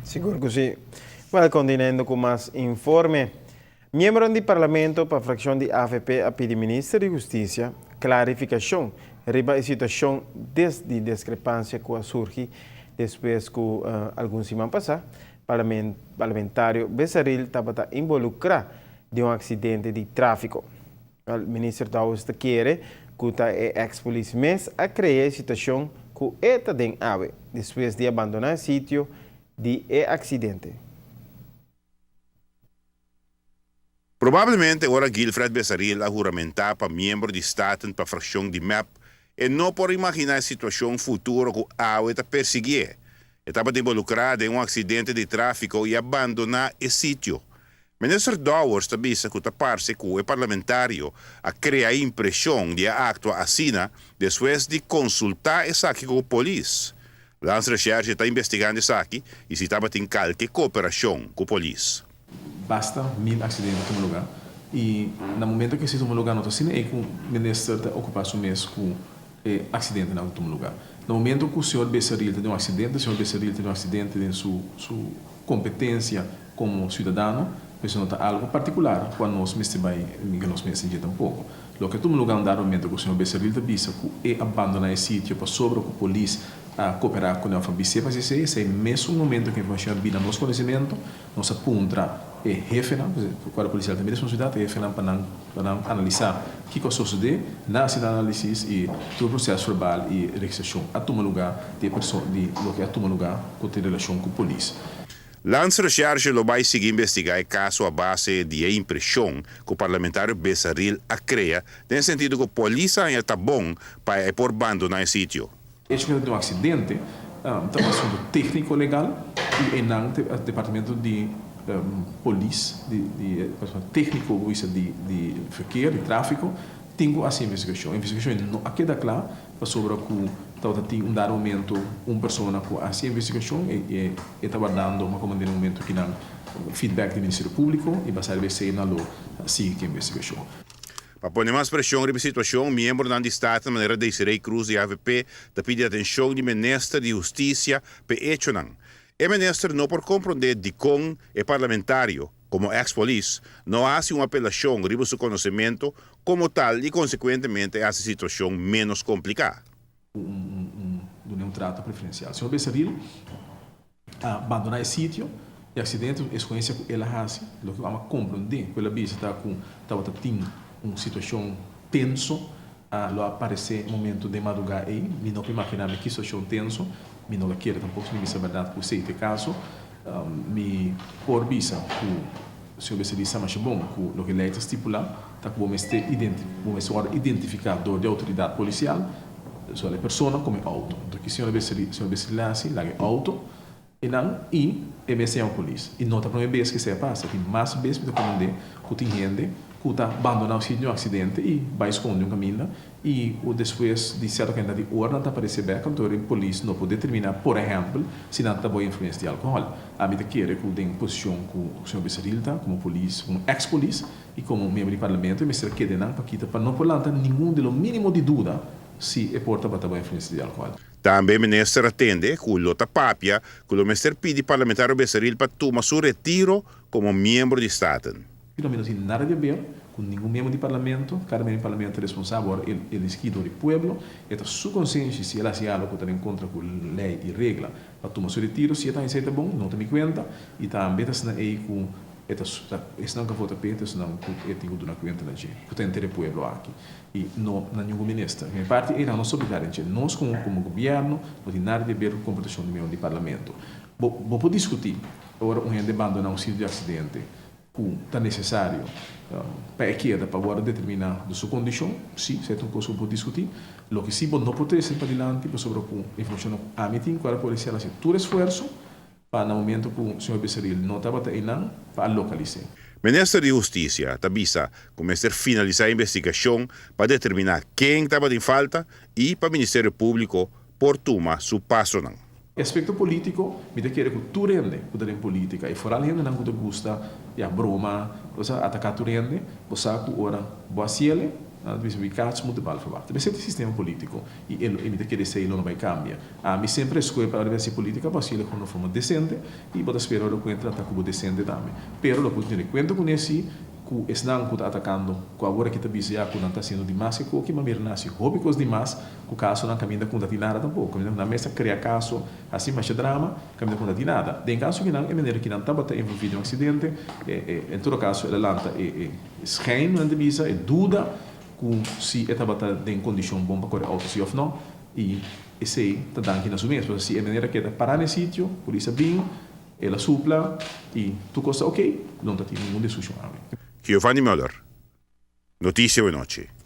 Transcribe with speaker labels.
Speaker 1: Sigur ku si. Wel, kontinuando ku mas informe. Miembronan di Parlamento pa frakshon di avp a pidi Minister di Hustisia klarifikashon riba e situashon des di deskrepansia ku a surgi despues ku algun siman pasá parlamentario Besaril tabata involukrá den un aksidente di tráfiko. Wel, Minister Dowers ta kere ku ta e eks polis mes a krea e situashon ku e ta den awe despues di a bandoná e sitio di e aksidente.
Speaker 2: Probablemente ora Guilfred Besaril a huramentá pa miembro di Staten pa frakshon di mep, e no por imaginá e situashon futuro ku awe ta persiguié. E tabata involukrá den un aksidente di tráfiko i a bandoná e sitio. Minister Dowers ta bisa ku ta parse ku e parlamentario a krea e impreshon di a aktua asina despues di konsultá esaki ku polis. Landsrecherche ta investigando esaki y si tabatin kalke cooperacion cu polis.
Speaker 3: Basta mil accidente tuma lugar y na momento cu esey tuma lugar no ta asina ey cu minister ta ocupa su mes cu e accidentenan cu tuma lugar. Na momento cu señor Becerril ta den un accidente, señor Becerril ta den un accidente den su su competencia como ciudadano, pues no ta algo particular cu anos mester bay miga nos mes den dje tampoco. Loke a tuma lugar un dado momento cu señor Becerril ta bisa cu e a bandona e sitio pasobra cu polis a coopera cu nan fa bis'é pa esey, esey mesun momento cu informacion a bini na nos conocimento, nos a puntra e hefenan, cuerpo policial ta mi responsabilidad, e hefenan pa nan pa nan analisa kico a sosode, nan a haci nan analisis y tur proces verbal y registracion a tuma lugar di e perso di loke a tuma lugar cu tin relacion cu polis.
Speaker 2: Landsrecherche lo bai sigui investigá e kaso a base di e impreshon ku parlamentario Besaril a krea den sentido ku polis a haña ta bon pa e por bandoná e sitio.
Speaker 3: Echo ku ta tin un aksidente ta un asuntu tékniko legal i einan departamento di polis di departamento tékniko bo bisa di verkeer di tráfiko tin ku hasi investigashon. E investigashon no a keda kla Pasobra ku tabata tin un dado momento un persona ku a hasi investigashon e e ta wardando ma komo den e momento ki nan feedback di Ministerio Públiko i basá riba esei nan lo sigui ku e investigashon.
Speaker 2: Pa pone mas preshon riba e situashon, miembronan di Staten manera Desiree Croes di avp ta pidi atenshon di Minister di Hustisia p'e echonan. E minister no por komprondé dikon e parlamentario, komo eks polis, no a hasi un apelashon riba su konosementu komo tal i konsekuentemente a hasi situashon ménos kompliká.
Speaker 3: Un duna un trato preferensial. Señor Becerril a bandoná e sitio di aksidente e escogencia ku el a hasi, loke ku amo a komprondé ku el a bisa ta ku tabata tin un situashon tenso a lo a aparesé momento den madrugá ei. Mi no por imaginá mi ki situashon tenso, mi no lo kere tampoko si mi bisa bèrdat ku esei ta e kaso. Mi por bisa ku señor Becerril sa masha bon ku loke lei ta stipulá ta ku bo mester bo mester wòrdu identifiká dor di outoridat polisial, zowel e persona komo e outo. Anto ki señor Becerril señor Becerril a hasi? Laga e outo einan i e mes ta yama polis. I no ta promé bes ku esei a pasa, tin mas bes mi ta komprendé ku tin hende ku ta bandoná un sitio di un aksidente i bai skonde un kaminda I ku despues di sierto kantidat di ora nan ta aparesé bèk, anto e polis no por determiná, por ehèmpel, si nan ta bou influensia di alkohòl. Ami ta kere ku den posishon ku señor Becerril ta, komo polis, komo eks polis i komo miembro di parlamento, e mester a kede nan pa kita pa no por lanta ningun di lo mínimo di duda si e por tabata bou influensia di alkohòl.
Speaker 2: Tambe minister a tende ku lo ta papia ku lo mester pidi parlamentario Becerril pa tuma su retiro komo miembro di Staten.
Speaker 3: Pilo mi no tin nada di haber cu ningun miembro di parlamento, cada miembro di parlamento ta responsabel ora el eligi door di pueblo, e ta su consenshi si el haci algo cu ta den contra cu ley y regla pa tuma su retiro, si e ta haci esey ta bon, no ta mi cuenta, y tambe ta asina ey cu e ta esnan cu a vota p'e ta esnan cu e tin cu duna cuenta na dje, cu ta henter e pueblo aki y no na ningun minister. Mi parti ey nan no sobrita den dje, nos como como gobierno no tin nada di haber cu comportacion di miembro di parlamento. Bo bo por discuti ora un hende bandona un sitio di accidente, ku ta nesesario pa e keda pa wòrdu determiná di su kondishon, sí, esei ta un kos ku bo por diskutí. Loke sí bo no por trese padilanti pasobra ku informashonnan ku ami tin, Kuerpo Polisial a hasi tur esfuerso pa na momento ku señor Becerril no tabata einan pa a lokalis'é.
Speaker 2: Minister di Hustisia ta bisa ku mester finalisá e investigashon pa determiná ken tabatin falta i pa Ministerio Públiko por tuma su pasonan.
Speaker 3: E aspekto polítiko, mi ta kere ku tur hende ku ta den polítika i foral hendenan ku ta gusta ya broma, bo sa, ataká tur hende, bo sa ku ora bo hasiele, Nan ta bisa wie kaats moet de bal verwachten. Esei ta e sistema politico y e lo y mi ta kere esei lo no bay cambia. Ami semper a escoge pa ora di haci politica pa haci'el cu un forma decente y bo ta spera ora cu e trata cu bo decente tambe. Pero lo cu tene cuenta cune si cu esnan cu ta atacando cu awor aki ta bisa ya cu nan ta haciendo dimas e coki, ma mira nan haci hopi cos dimas cu casonan caminda cu no ta tin nada tampoco. Caminda cu nan mes ta crea caso, haci masha drama, caminda cu no ta tin nada. Den caso ki nan e manera ki nan tabata envolvi den un accidente, en todo caso el a lanta e schijn, nan ta bisa, e duda cu si e tabata den condicion bon pa core auto si of no, y esey ta danki na su mes. Pasobra si e manera keda para na e sitio, polis a bin, El a supla y tur cos ta ok, no ta tin ningun discusion awe.
Speaker 2: Giovanni Muller, Noticia Awenochi.